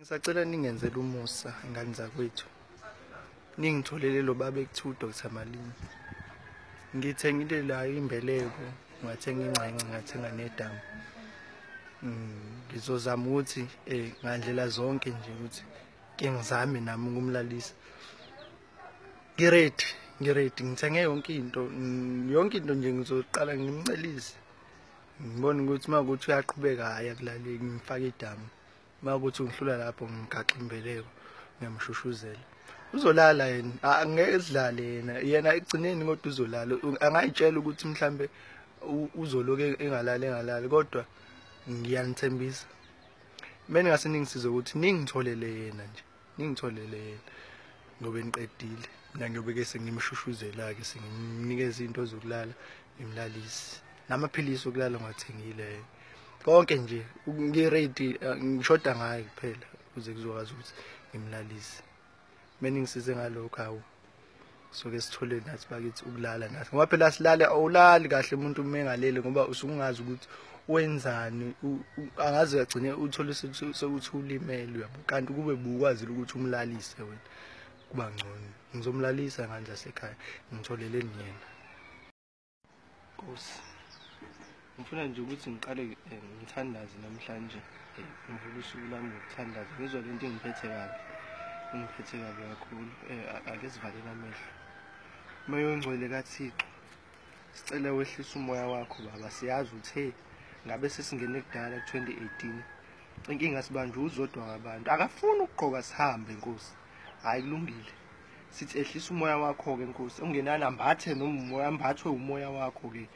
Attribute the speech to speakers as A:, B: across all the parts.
A: Ngisacela ningenzele umusa ngane zakwethu. Ningitholele lo baba ekuthiwa uDr Malini. Ngithengile la imbeleko, ngathenga ingxenxe, ngathenga nedamu. Ngizozama ukuthi ngandlela zonke nje ukuthi ke ngizame nami ukumlalisa. Ngiready, ngithenge yonke into, yonke into nje ngizoqala ngimcelise. Ngibone ukuthi makuthi uyaqhubeka hayi akulaleki, ngimfake idamu. Makuthi ungihlula lapho ngigaxa imbeleko, ngiyamshushuzela. Uzolala yena, angeke sidlale yena. Yena ekugcineni kodwa uzolala. Angayitshela ukuthi mhlambe uzoloke engalali kodwa ngiyanithembisa. Mina ngase ningisize ukuthi ningitholele yena nje. Ningitholele yena. Ngobe niqedile. Mina ngiyobe ke sengimshushuzela ke sengimnikeza into zokulala, ngimlalise. Namaphilisi okulala ngiwathengile. Konke nje ngiready, ngishoda ngaye kuphela ukuze kuzokwazi ukuthi ngimlalise. Mina ngisize ngalokho awu. Soke sithole nathi bakithi ukulala nathi. Ngoba phela silale awulali kahle umuntu uma engalele ngoba usukungazi ukuthi wenzani, angaze agcine uthole sekuthi ulimele uyabo. Kanti kube bukwazi ukuthi umlalise wena kuba ngcono. Ngizomlalisa ngandla sekhaya ngitholeleni yena. Nkosi, ngifuna nje ukuthi ngiqale ngithandaze namhlanje. Ngivule usuku lami ngokuthandaza. Ngizwa lento ingiphethe kabi. Ingiphethe kabi kakhulu. Ake sivalele amehlo. Moya ongcwele kaThixo, sicela wehlise umoya wakho baba. Siyazi uthe ngabe sesingene kudala ku-2018. Inkinga sibanjwe uzodwa ngabantu. Akafuni ukugqoka sihambe Nkosi. Hayi kulungile. Sithi ehlisa umoya wakho ke Nkosi. Ungenani ambathe noma umoya ambathwe umoya wakho ke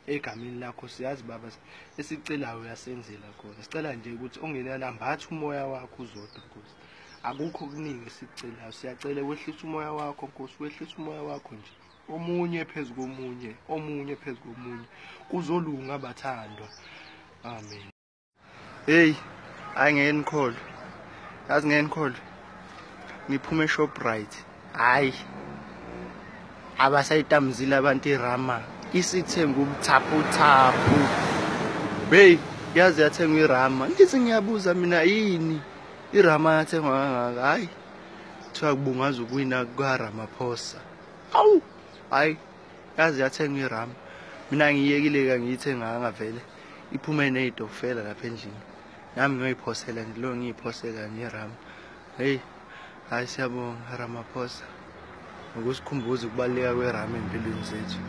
A: egameni lakho. Siyazi baba esicelayo uyasenzela khona. Sicela nje ukuthi ungenani ambathe umoya wakho uzodwa Nkosi. Akukho kuningi esicelayo. Siyacela wehlisa umoya wakho Nkosi, wehlisa umoya wakho nje. Omunye phezu komunye, omunye phezu komunye. Kuzolunga bathandwa. Amen. Hey, hayi ngeke nikholwe. Yazi ngeke nikholwe. Ngiphume eShoprite. Hayi. Abasayitamzile abantu iRama. Isithenga ubuthaphuthaphu. Hey, yazi yathengwa iRama. Ngithi ngiyabuza mina yini iRama yathengwa kangaka? Hayi. Kuthiwa kubungaza ukuwina kukaRamaphosa. Awu, hayi, yazi yathengwa iRama. Mina ngiyekile ke ngiyithenganga vele. Iphume nezitofela lapha endlini. Nami ngiyoyiphosela nje lo ngiyiphosela nje iRama. Hey, hayi siyabonga Ramaphosa ngokusikhumbuza ukubaluleka kweRama empilweni zethu.